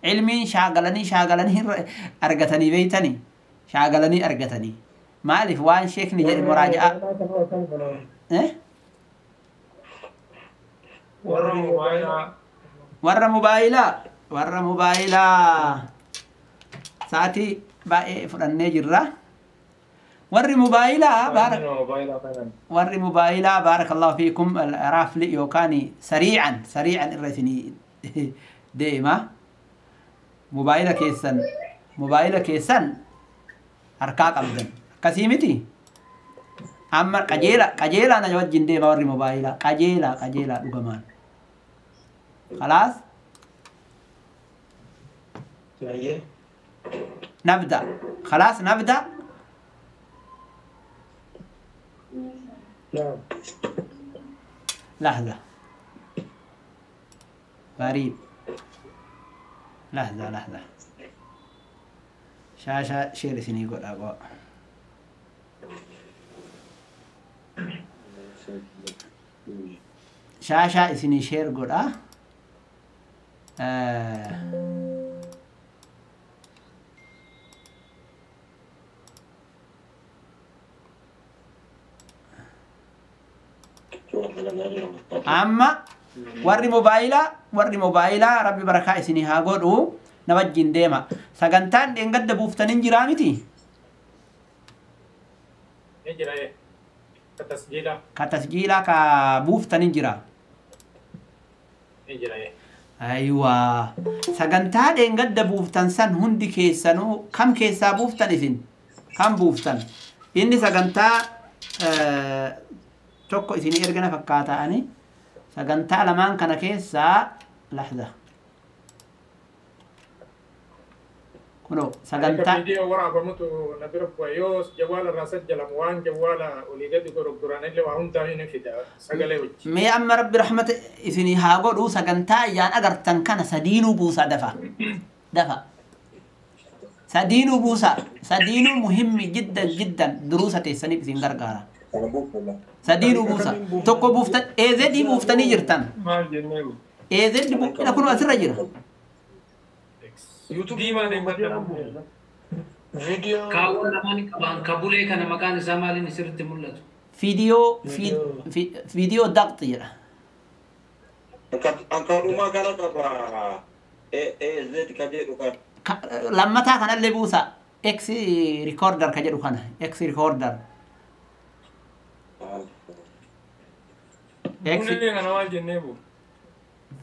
Ilmiin shaagalanii shaagalanii argatanii beeytanii shaagalanii argatanii maaliif waan sheekni jedhe muraaja'aa warra mobaayilaa sa'atii baay'ee fudhannee jirra. Warri mobaayilaa baarakallahu fiikum raafli yookaan sariican sariican irra isinii deema. Mobaayila keessan harkaa qabdan akkasii miti. Amma qajeelaa na wajjin deema warri mobaayilaa qajeelaa dhugamaan. خلاص؟ نبدأ. خلاص نبدأ؟ نعم. لحظة غريب. لحظة شاشة شير سيني يقول أبو شاشة سيني شير قول amma warri mobaayilaa rabbi barakaa isinii haa godhu na wajjin deema. Sagantaan dheengadda buuftaniin jiraa miti? Ni jira. Ka tasjiilaa ka buuftaniin jira. Ni jira. Aywa sagantaa dheengadda buuftan san hundi keessanuu kam keessaa buuftan isin? Kam buuftan? Inni sagantaa tokko isinii ergana fakkaata'anii sagantaa lamaan kana keessaa lahza kunoo sagantaa viidiyoo waraabamutu na bira bu'a yoo jawwaala irraa sajjalamu waan jawwaala olii gadi gurguranillee waa hundaa ni fida sagalee wajji. Mee amma rabbi rahmata isinii haa godhu sagantaa iyyaan agartan kana sadiinuu buusaa dafa dafa sadiinuu buusaa sadiinuu muhimmi jiddan jiddan duruusa teessaniif isin gargaara. Sadiinuu buusa tokko buuftan eezedii buuftanii jirtan eezedii buuftan kun asirra jira. Kaawwan lamaan qaban kabulee kana maqaan isaa maaliin isirratti mul'atu? Viidiyoo daqxi jedha. Ankaadhumaa kana qaba EZ ka jedhu kana. Lammataa kanallee buusa X recorder ka jedhu kana X recorder.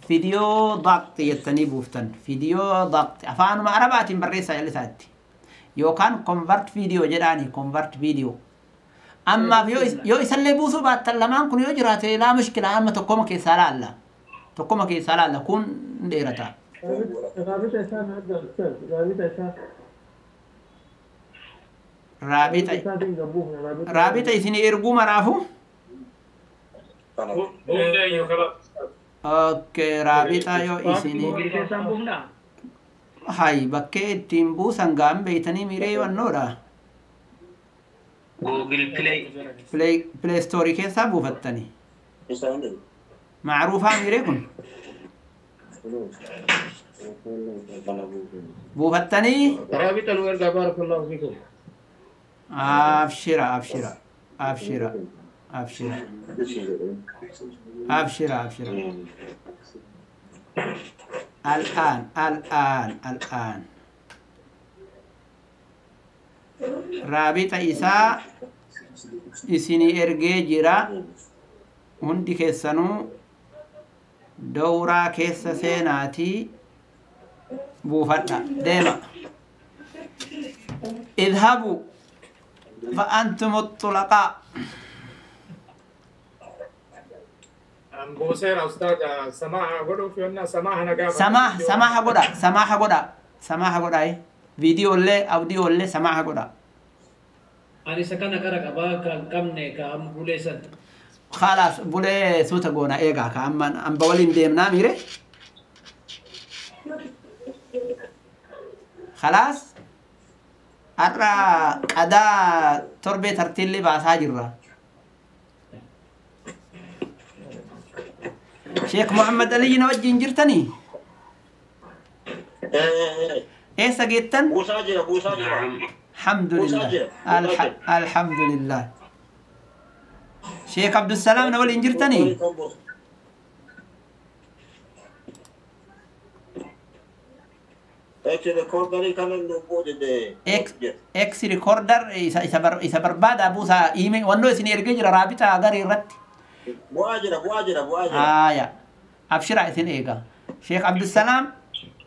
Viidiyoo daqxi jettanii buuftan. Viidiyoo daqxi afaanuma arabaatiin barreessaa jallisaatti. Yookaan convert viidiyoo jedhaani convert viidiyoo. Ammaaf yoo isallee buusuu baattan lamaan kun yoo jiraate laa mushkilaa amma tokkoma keessaa laalla. Tokkoma keessaa laalla kun dheerata. Raabita isinii erguu maraafu? Okay, raabita yoo isinii hay bakkee ittiin buusan gaan beeytanii miiree wannoodha. Google Play. Play Store keessaa buufattanii. Macruufaa miiree kun? Buufattanii? Raabita nu ergaa baarakallahu fiikum. Abshira abshira abshira abshira abshira abshira. الآن الآن الآن رابطة إساء إسيني إرجي جرا هندي كيسانو دورا كيس سيناتي بوفتا ديما اذهبوا فأنتم الطلقاء. بوسير أستاذ سماحة قولوا في أن سماحة نجابة سماحة قولا سماحة قولا سماحة قولا إيه فيديو اللي أوديو اللي سماحة قولا. أنا سكنا كرك أبا كم نك أم بوليسن. خلاص بولي سوت قونا إيه كا أم أم بولين ديمنا ميري. خلاص أرى قدا تربية ترتيل باساجرة. شيخ محمد علي نوجه جرتني. Eessa geettan? Buusaa jira, buusaa jira. Alhamdulillah. Alhamdulillah. Sheekh Abdusalaam na waliin jirtanii? Ex recorder isa barbaada buusaa ime wannoo isin ergee jira raabita garii irratti. Bu'aa jira, bu'aa jira, bu'aa jira. Aya. Abshira isin eega. Sheekh Abdusalaam.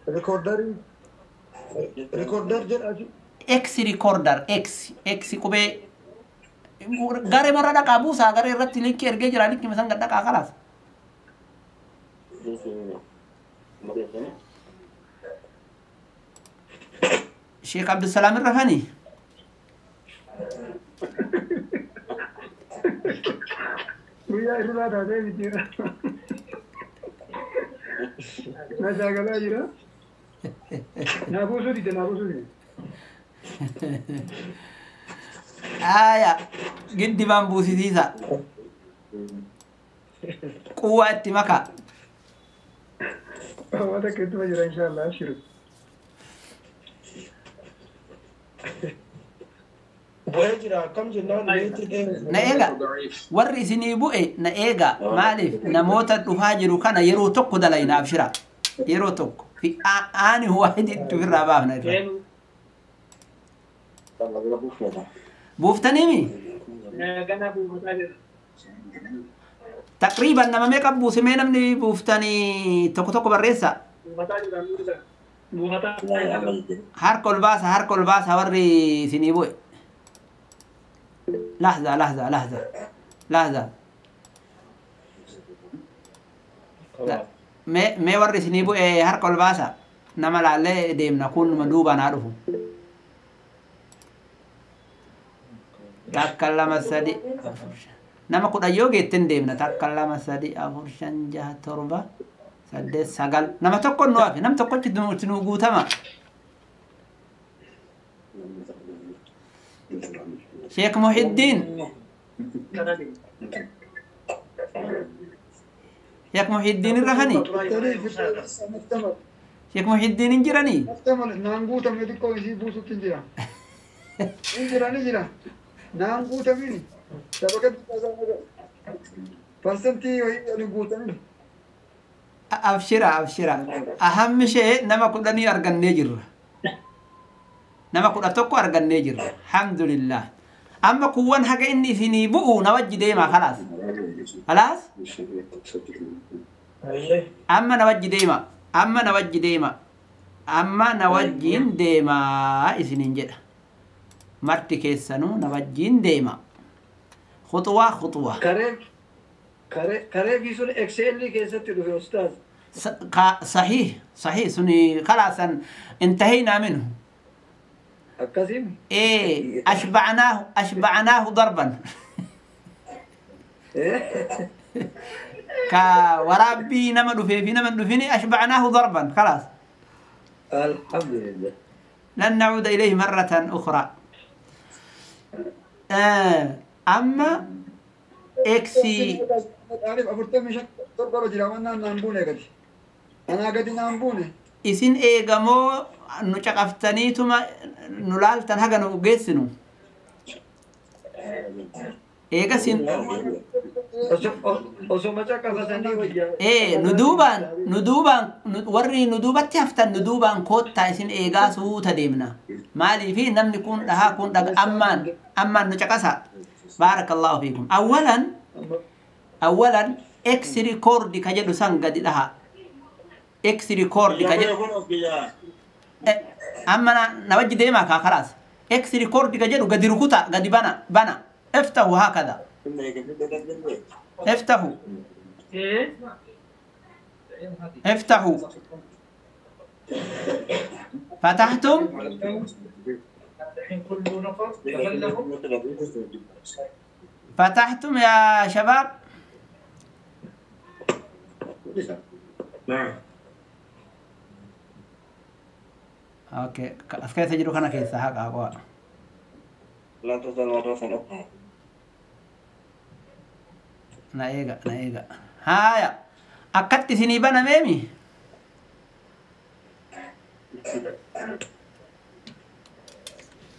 Recorder jedha. Ex recorder ex ex qubee garee marra dhaqaa buusaa garee irratti linkii ergee jira linkii masan gad dhaqaa kalaas. Sheekh Abdusalaam irra fani. Guyyaa irraa taatee mitiira. Na shaakalaa jira. Na buusuu dide, na buusuu dide. Aya, giddi baan buusisiisa. Quwwaa itti makaa. Waan akka ittuma jira inshaallah abshiru. Bu'ee jira akkam jennaan meetti deemu. Na eega warri isinii bu'e na eega maaliif namoota dhufaa jiru kana yeroo tokko dalayna abshira yeroo tokko fi aani waahiditti ofirraa baafna irra. Buuftaniimi? Taqriiban nama meeqa buuse mee namni buuftanii tokko tokko barreessa? Harka ol baasa harka ol baasa warri isinii bu'e. لحظة لحظة لحظة لحظة ما warri isinii bu'e harka ol baasa nama laallee deemna kun duubaan haa dhufu. Takka lama sadi afur shan nama 10 yoo geetten deemna takka lama sadi afur shan jaha torba saddeet sagal nama tokko nu hafe nam tokkochi nu guutama. Sheekh Muhiddiin Sheekh Muhiddiin irra fani Sheekh Muhiddiin hin jiranii? Naan guutamne xiqqoo isii buusutti hin jira. Hin jira ni jira. Naan guutamini. Shabaka parsantii wayii ani guutamini. Abshira abshira. Ahammi ishee nama 10 argannee jirra. Nama 11 argannee jirra. Alhamdulillah. Amma kuwwan haga inni isinii bu'u na wajji deemaa khalaas. Khalaas? Amma na wajji deema. Amma na wajji deema. Amma na wajjiin deemaa isiniin jedha. Marti keessanuu na wajjiin deema. Khuxuwaa khuxuwaa. Karee fi sun Excel keessatti dhufe ustaaz. Sahih sahih suni khalaasan intahaynaa minhu. أكاثم؟ إيه أشبعناه أشبعناه ضربا. كورابي نمد في نمد فيني أشبعناه ضربا خلاص. الحمد لله. لن نعود إليه مرة أخرى. أما إكسي. أعرف أفرتمي ضربة رجل أنا نامبوني قدي. أنا قدي نامبوني. Isin eegamoo nu caqaftaniituma nu laaltan haga nu geessinu. Eegasin. Osoma caqafatanii wayyaa. Ee nu duubaan nu duubaan warri nu duubatti haftan nu duubaan koottaa isin eegaa suuta deemna. Maaliifi namni kun dhahaa kun dhaga ammaan ammaan nu caqasa. Baarakallahu fiikum. Awwalan awwalan ex record ka jedhu san gadi dhahaa. X record ka jedhu amma na wajji deemaa kaa khalaas X record ka jedhu gadi rukuta gadi bana bana افتحوا هكذا افتحوا افتحوا فتحتم فتحتم يا شباب. نعم. اوكي كيف تجدوا كان كيف حق لا تزال مرة أخرى. Na eega na eega haya akkatti isinii bana meemi.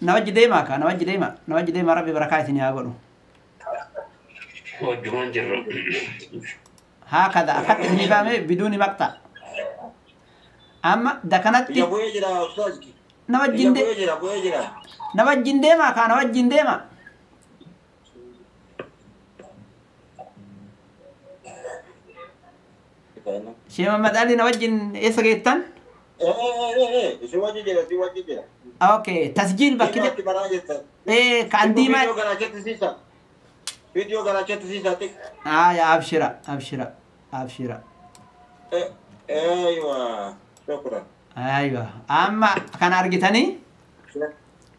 Na wajji deemaa ka, na wajji deemaa, na wajji deemaa rabbi barakaa isinii haa godhu. Wajjumaan jirra. هكذا أخذت إني فاهمة بدون مقطع. أما ده كانت يا أبوي جرا أستاذ. نوجين دي. نوجين ديما كان نوجين ديما. شيخ محمد علي نوجين إيه سجيتن؟ إيه إيه أوكي تسجيل بكده. إيه كان ديما. فيديو قرأت سيساتك. يا أبشرة أبشرة أبشرة. أيوة شكرا. أيوة أما كان أرجتني؟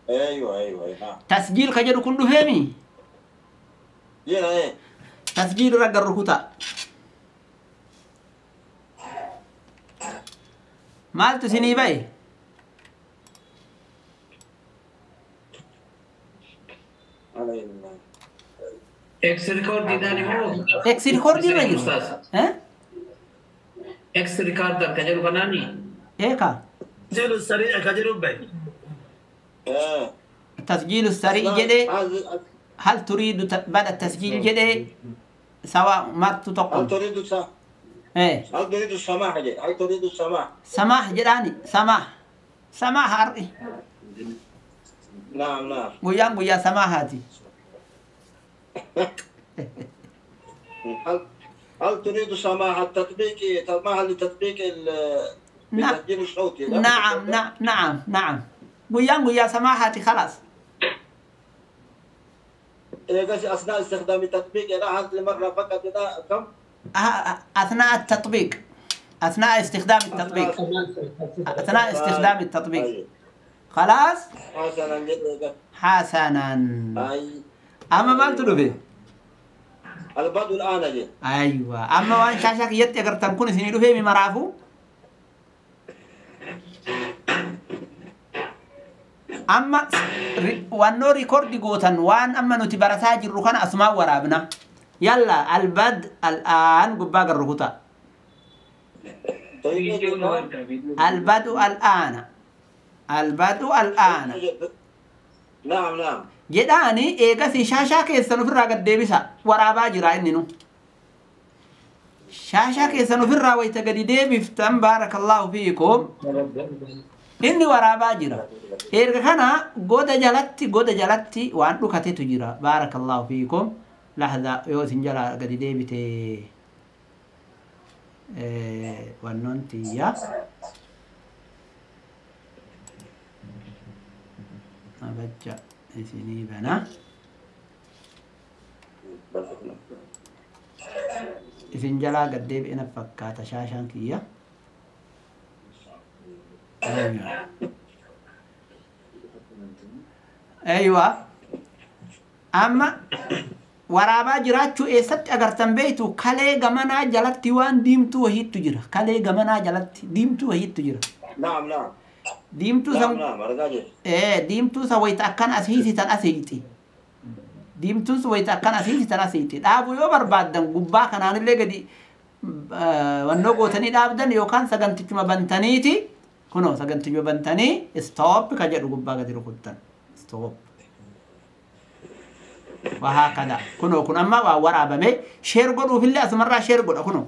أيوة أيوة أيوة. تسجيل كجر كله فهمي؟ إيه. تسجيل رجع الركوتا. مال تسيني باي؟ X record داني مو X record رجل. ها؟ X recorder كجرو بناني. إيه كا؟ تسجيل السريع كجرو بي. التسجيل السريع جدي. هل تريد بدء التسجيل جدي؟ سواء ما تتوقع. هل تريد سا؟ إيه. هل تريد السماح جدي؟ هل تريد السماح؟ سماح جداني سماح سماح أرئي. نعم نعم. ويا ويا سماح هاتي. هل تريد سماح التطبيق سماح لتطبيق التسجيل الصوتي؟ نعم نعم نعم نعم. ويا ويا سماحتي خلاص. أثناء استخدام التطبيق لا لمرة فقط كم؟ أثناء التطبيق أثناء استخدام التطبيق أثناء استخدام التطبيق. خلاص؟ حسنا حسنا. أما ما تلوفي؟ البدو الآن جي. أيوة أما وان شاشك يت أقدر تكون سنيدو في مرافو. أما وانو ريكورد جوتن وان أما نتبرساج الركان أسماء ورابنا. يلا البدء الآن قباق الركوتا. البدء الآن البدء الآن. نعم نعم. jedhaani eegas shaashaa keessan ofirraa gad deebisa waraabaa jira inni nu shaashaa keessan ofirraa wayita gadi deebiftan baarakallaahu fiikum inni waraabaa jira erga kana goda jalatti waan dhukatetu jira baarakallaahu fiikum lahza yoo isin jala gadi deebite wannoon tiyya abajja isinii bana isin jalaa gad deebi'ina fakkaata shaashaan kiyya. Aywa amma waraabaa jiraachuu eessatti agartan beektu kalee gamanaa jalatti waan diimtuu wahiittu jira kalee gamanaa jalatti diimtuu wahiittu jira. Naam naam. Diimtuu san diimtuu san wayita akkan as hiisitan as hiixi. Diimtuun sun wayita akkan as hiisitan as hiixi. Dhaabuu yoo barbaaddan gubbaa kanaanillee gadi wannoo gootanii dhaabdan yookaan sagantichuma bantaniiti kunoo sagantichuma bantanii stop ka jedhu gubbaa gadi rukuttan stop. وهكذا kunoo kun amma waa waraabame share godhuufillee asumarraa share godha kunoo.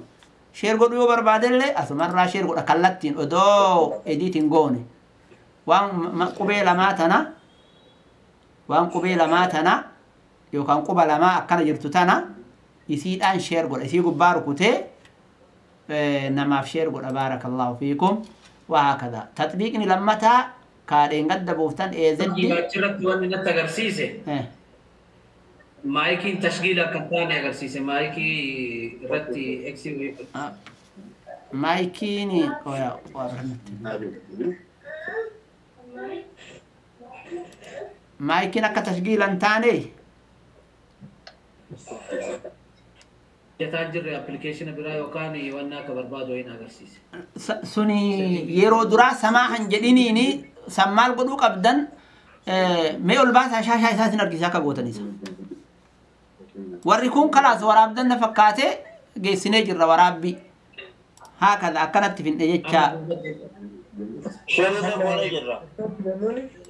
Share godhuu yoo barbaadelle asumarraa share godha kallattiin odoo ediitiin goone. Waan qubee lamaa tana waan qubee lamaa tana yookaan quba lamaa akkana jirtu tana isiidhaan share godha isii gubbaa rukutee namaaf share godha baarakallaahu fiikum وهكذا tatbiiqni lammataa kaadheen gadda buuftan eezeddi achirratti wanni natti agarsiise maayikiin tashgiila akka hin taane agarsiise maayikii irratti eksi maayikiin maayikiin akka tashgiila hin taane jataa jirre appilikeeshina biraa yookaan wanna akka barbaadu wayiin agarsiise. Suni yeroo duraa samaa han jedhiniini san maal godhuu qabdan mee ol baasaa shaashaa isaatiin argisiisa akka gootanisa. Warri kun kalaas waraabdan na fakkaate geessinee jirra waraabbii. Haakaza akkanatti finne jecha.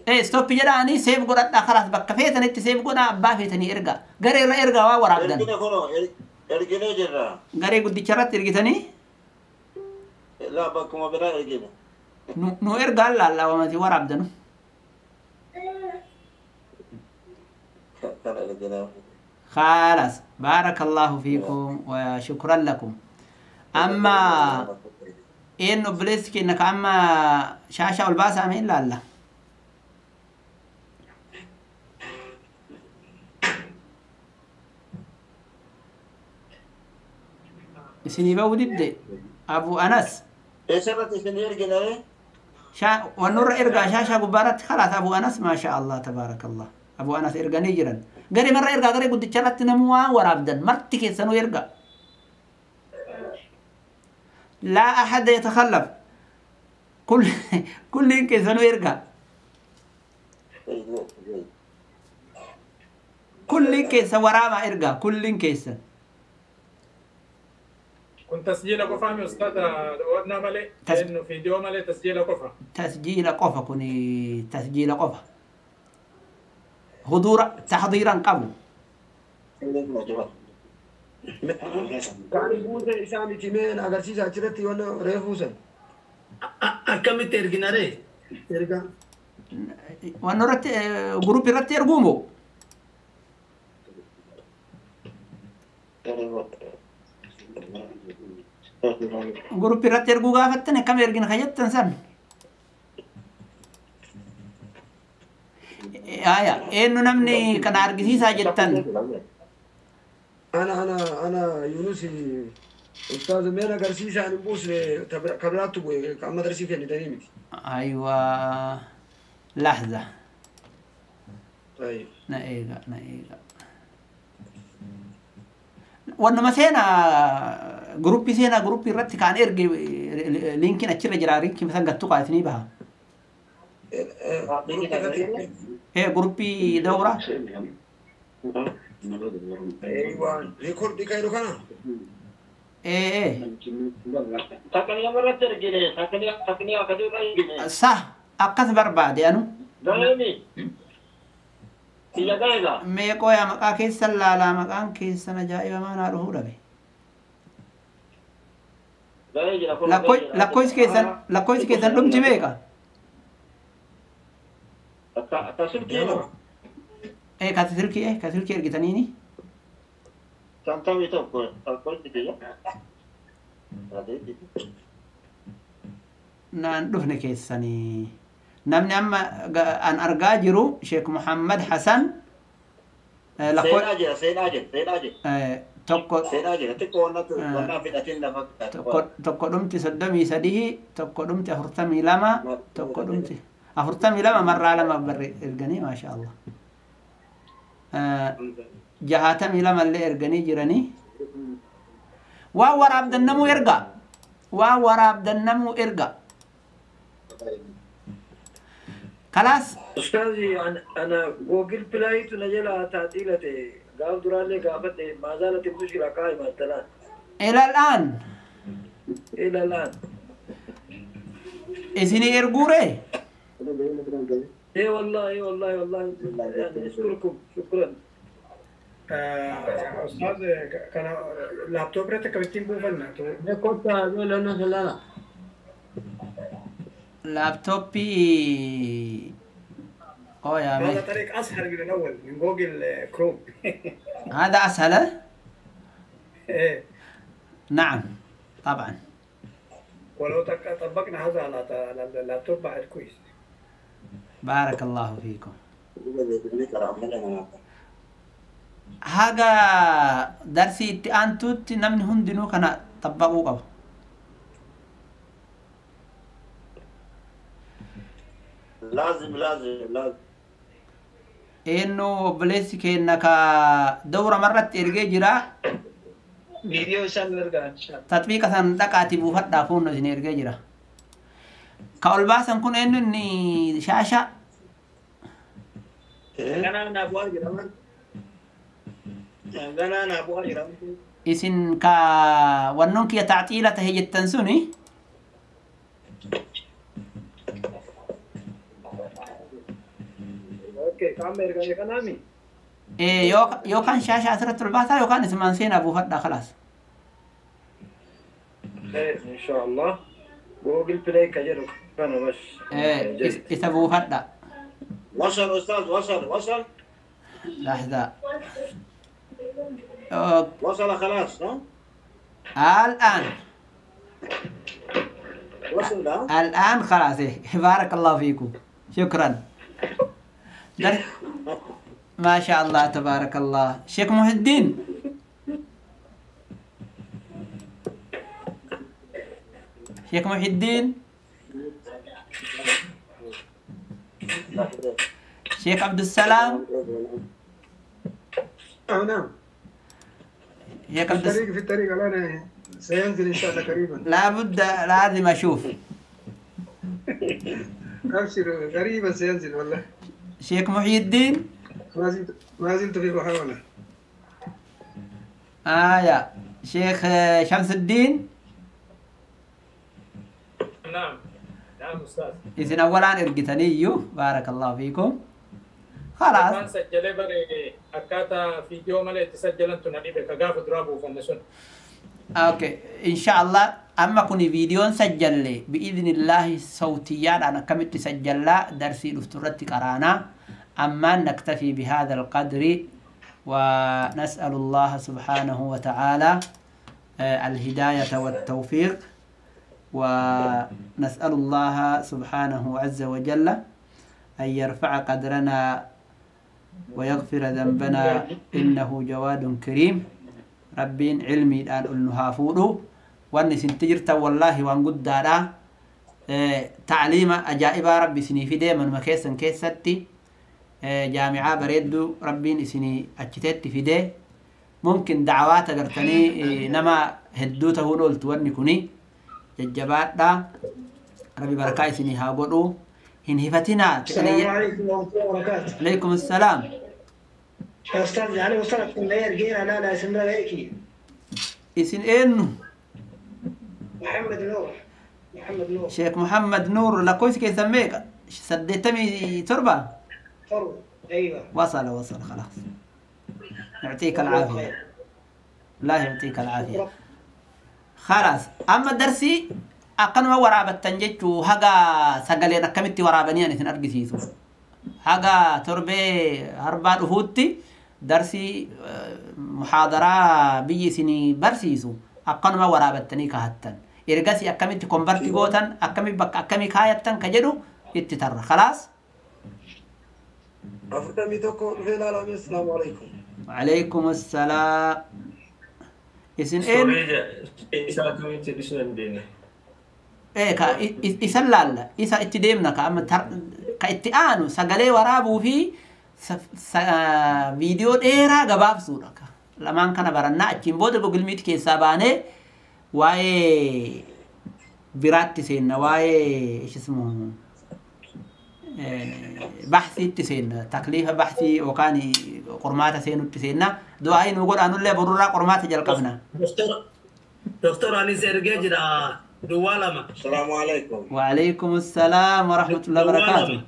Ee stop jedhaanii seef godhadhaa kalaas bakka feetanitti seef godhaa abbaa feetanii ergaa. Garee irra ergaa waa waraabdan. Erginee jirra. Garee guddicha irratti ergitanii? Laa bakkuma biraa ergine. Nu ergaan laallawamati waraabdanu. خلاص بارك الله فيكم وشكرا لكم. أما إنه بليسك إنك أما شاشة والباسة أمين لا لا إسني بودي أبو أنس إيش إسني ونور إرجع شاشة مباراة خلاص أبو أنس ما شاء الله تبارك الله أبو أنس إرجع نيجرا غري مرة إرجع غري قد تشرت نموا ورابدا مرتك سنو يرجع لا أحد يتخلف كل يمكن سنو يرجع كل كيس وراما إرجع كل كيس كنت تسجيل قفا يا أستاذ ودنا مالي إنه فيديو مالي تسجيل قفا تسجيل قفا كوني تسجيل قفا حضور تحضيرا قبل كان بوزة إسامي تيمين أجر شيء ساترتي وأنا ريفوسن أكمل ترجع ري ترجع وأنا رت جروب رت يرجومو جروب رت يرجو قافتنا كم يرجع خيطن سن آية إنه نمني كان أرجسي ساجتن أنا أنا أنا يونس أستاذ مينا قرسيس عن بوس كبراتو مدرسة في ندريمتي. أيوة لحظة. طيب. نقيقة نقيقة. وأنا سينا جروبي سينا جروبي رت كان إرجع لينكين أشير جراري كي مثلا قطوا قاعدني بها. إيه جروبي دورة. ايوه ريكورد كايرو كان ايه ايه تقنية مرة ترجعني تقنية تقنية كده صح أقص برباد يعني دلني يا جايزة ميكو يا مكان كيس لا لا مكان كيس أنا جاي ما نعرفه ربي لا كويس لا كويس كيسن لا كويس كيسن لم تبيك ايه كاتسلكي ايه كاتسلكي ارجتنيني تنتمي تقول تقول تيجي نان دفن كيسني نمني أما أن أرجع جرو شيخ محمد حسن سيد أجل سيد أجل سيد أجل تقول سيد أجل تقول نتو في أتين تقول تسدمي سديه تقول أفرتمي لما تقول أفرتمي لما مرة لما بر الجني ما شاء الله جهاتمي لما اللي إرجعني جراني وورا عبد النمو يرجع وورا عبد النمو يرجع خلاص أستاذي أنا جوجل بلاي تنزل تعديلتي قال درالي قافت ما زالت المشكلة قائمة الآن إلى الآن إلى الآن إذني إرجوري اي والله اي والله والله يعني اشكركم شكرا. استاذ كان لابتوب رتك بتين بوفلنا كنت لا لابتوبي يا هذا طريق اسهل من الاول من جوجل كروم. هذا اسهل؟ ايه نعم طبعا. ولو طبقنا هذا على اللابتوب بعد كويس. بارك الله فيكم. haga darsii itti aantutti namni hundinuu kana tabbaquu qaba. Laazim laazim laazim. Eenyu obboleessi keenya ka dawra marratti ergee jira. Viidiyoo isaan ergaa inshallah. Tatbiiqa san dhaqaatii buufadhaa fuunno isin ergee jira. Ka ol baasan kun eenyu inni shaasha. Ganaa naa bu'aa jira. Ganaa naa bu'aa jira. Isin ka wannoon kiyya tacxiila tahe jettan suni. Okay, qaama ergame kanaami. Yookaan shaashaa asirratti ol baasaa yookaan isumaan seenaa buufadhaa khalaas. Khair inshallah. Google Play ka jedhu kana bas. Isa buufadhaa. وصل أستاذ وصل وصل. لحظة. وصل خلاص ها؟ الآن. وصل الآن خلاص. بارك الله فيكم. شكرا. ما شاء الله تبارك الله. شيخ محي الدين. شيخ محي الدين. شيخ عبد السلام. نعم. شيخ عبد السلام في الطريق الآن سينزل إن شاء الله قريبا. لابد لازم أشوف. أبشر قريبا سينزل والله. شيخ محي الدين. ما زلت في محاولة. يا شيخ شمس الدين. نعم نعم أستاذ. إذن أولا إرجتني بارك الله فيكم. خلاص. كان سجل بري أكاتا فيديو مالي تسجل أنتم نبي كغاف درابو فنسون. أوكي إن شاء الله. أما كوني فيديو سجل لي بإذن الله صوتيا أنا كم تسجل لا درسي دفترتي قرانا. أما نكتفي بهذا القدر ونسأل الله سبحانه وتعالى الهداية والتوفيق، ونسأل الله سبحانه عز وجل أن يرفع قدرنا ويغفر ذنبنا إنه جواد كريم. ربين علمي الآن النهافورو وأن سنتجرت والله وأن قد دارا تعليم أجائب ربي سني في دي من مكيسا كيستي جامعة بريدو ربين سني أجتت في دي ممكن دعوات قرتني نما هدوته نولت وأني كوني ججبات دا ربي بركاي سني هاقولو هن هفتنا. السلام عليكم ورحمة الله وبركاته. عليكم السلام. يا أستاذ علي وصلت من غير لا لا اسم غيرك. اسم إنه محمد نور. محمد نور. شيخ محمد نور لكويس كي سميك سديتمي تربة. تربة أيوة. وصل وصل خلاص. يعطيك العافية. الله يعطيك العافية. خلاص أما درسي أقنما ورابتن جتشو هجا سجلين كمتي ورابني أنا أرجسيسو هجا تربة هربان أفوتي درسي محاضرة بيجي سني برسيسو أقنما ورابتني كهتن إرجسي أكملت كونفرتي جوتن أكمل بك أكمل كايتن كجدو يتتر خلاص. السلام عليكم. وعليكم السلام. إسن إيه؟ إيه كا إسن لا إسا إتديمنا كأما كإتآنو سجلي ورابو في فيديو إيرا جباب صورة لما كان برنا أتشين بود جوجل ميت كيسابانه واي برات تسينا واي إيش اسمه بحثي تسينا تكليف بحثي وكان قرمات سينو تسينا دعائي نقول أنو اللي برورا قرمات جلقفنا. دكتور علي سيرجع دوالما. السلام عليكم. وعليكم السلام ورحمة الله وبركاته.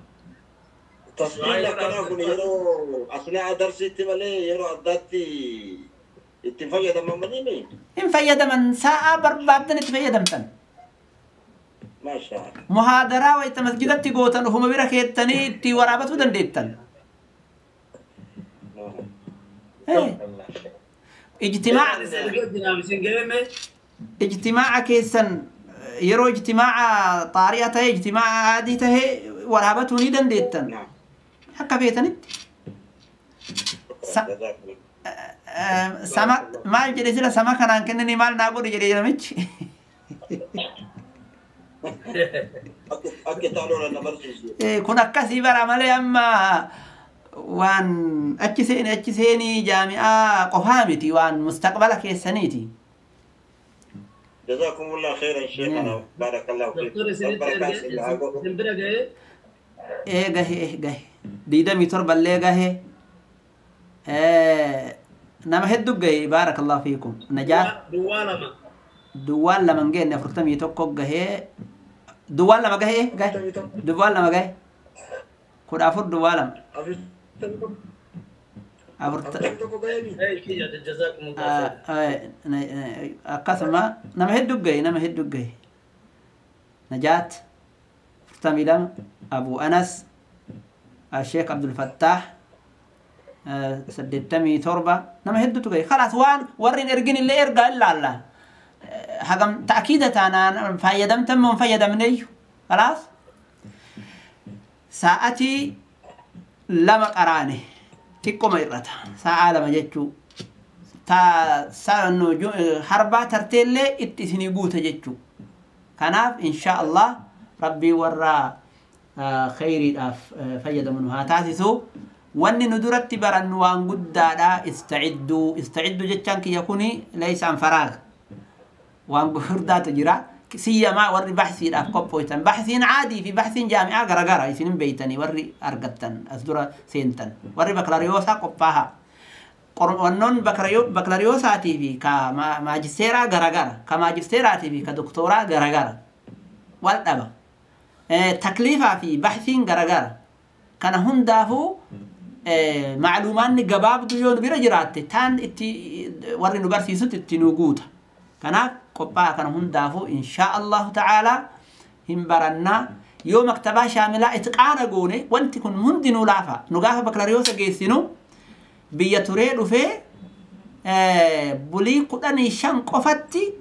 تصميم كنا كنا يرو أثناء درس تملي يرو أداتي اتفاجأ من مني. إن من ساعة بربعتن اتفاجأ متن. ما شاء الله. محاضرة وإنت مسجدك تقوتن وهم بيركيتني تي ورابط ودن ديتن. إيه. اجتماع. اجتماع كيسن يرو اجتماع طارئة اجتماع عادي ته ورابطه نيدن ديتن. حكا بيتنت. سما ما جري سلا سما كان كنني مال ناقول جري جرمش. كنا كسي برا مالي أما وان أتشسيني جامعة قفامتي وان مستقبلك يسنيتي. جزاكم الله خيرا شيخنا بارك الله فيك. إيه جه إيه جه ديدا ميتور بلّي جه إيه نعم هدوك جه بارك الله فيكم نجاة دوال لما جه نفرت ميتور جه دوال لما جه جه دوال لما جه كود أفر دوال لما Akkasuma nama hedduu gahe, nama hedduu gahe. Najaat 42, Abu Anas, Sheekh Abdul Fattaah 87, nama hedduutu gahe. Khalaas waan warri hin ergin illee ergaa ilaalla. Hagam ta'kiida taanaan fayyadamtan moo hin fayyadamneeyyu. Khalaas sa'atii 2 qaraane xiqqoma irrata sa'a 2 jechuu harbaa tarteellee itti isinii guuta jechuu. Kanaaf insha Allah rabbii warra khayriidhaaf fayyadamu nu haa taasisu. Wanni nu duratti barannu waan guddaadha. Istacidduu, istacidduu jechaan kiyya kuni laysa an faraag, waan gurguddaatu jira. Siyyamaa warri baxsiidhaaf qophooytan, baxsiin caadii fi baxsiin jaami'aa garagara isin hin beeytanii warri argattan as dura seentan warri baklariyoosaa qophaaha. Wannoon baklariyoosaatii fi ka maajisteeraa garagara, ka maajisteeraatii fi ka doktooraa garagara wal dhaba. Takliifaa fi baxsiin garagara. Kana hundaafuu macluumaanni gabaabduu yoo nu bira jiraatte taan itti warri nu barsiisutti itti nu guuta. Kanaaf qophaa'a kana hundaafuu inshaa Allahu ta'aalaa hin barannaa. Yoo maktabaa shaamilaa itqaana goone wanti kun hundinuu laafa. Nu gaafa baklariyoosa geessinu biyya turee dhufee bulii 15 qofatti,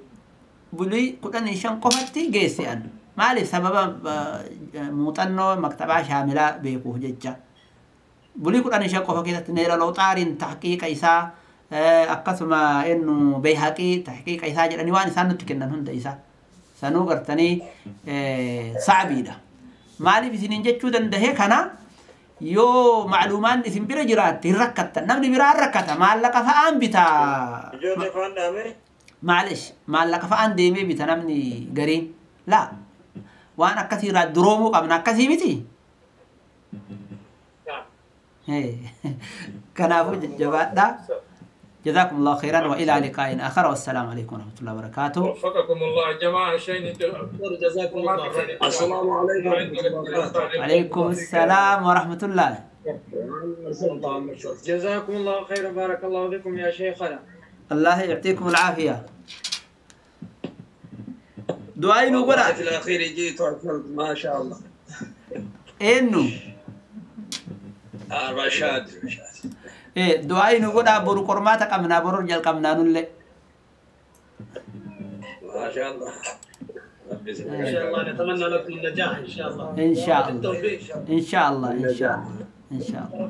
bulii 15 qofatti geesse an. Maaliif? Sababa muuxannoo maktabaa shaamilaa beekuuf jecha. Bulii 15 qofa keessatti neera looxaariin tahqiiqa isaa akkasuma innu Bayhaqii tahqiiqa isaa jedhanii waan isaan nutti kennan hunda isaa sanuu gartanii sa'abiidha. Maaliif isiniin jechuu dandahee kana yoo macluumaan isin bira jiraatte hin rakkattan. Namni biraa hin rakkata, maallaqa fa'aan bita. Maalish maallaqa fa'aan deemee bita namni gariin. Laa waan akkasiirraa duroomuu qabna, akkasii miti. Kanaafuu jajjabaadhaa. جزاكم الله خيرا والى لقاء اخر، والسلام عليكم ورحمه الله وبركاته. وفقكم الله جماعه شيء. جزاكم الله خيرا. السلام عليكم ورحمه الله. عليكم السلام ورحمه الله. جزاكم الله خيرا، بارك الله فيكم يا شيخنا. الله يعطيكم العافيه. دعائي نقول في الاخير جيت ما شاء الله. انه رشاد du'aayi nu godhaa, boru qormaata qabnaa, boru jalqabnaa nullee. ما شاء الله. إن شاء الله نتمنى لكم النجاح إن شاء الله. إن شاء الله إن شاء الله إن شاء الله إن شاء الله.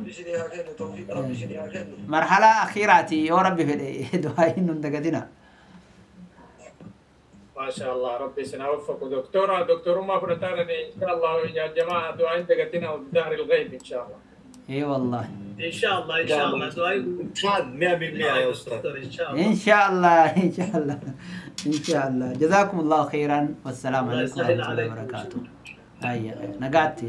مرحلة أخيراتي يا ربي في دعائي نندقتنا. ما شاء الله ربي سنوفق دكتورة دكتور ما فرتانا إن شاء الله يا جماعة دعائي ندقتنا وبدار الغيب إن شاء الله. اي والله ان شاء الله ان شاء الله دعائكم 100% يا استاذ. ان شاء الله ان شاء الله ان شاء الله ان شاء الله. جزاكم الله خيرا والسلام عليكم ورحمه الله وبركاته. هيا نقعت.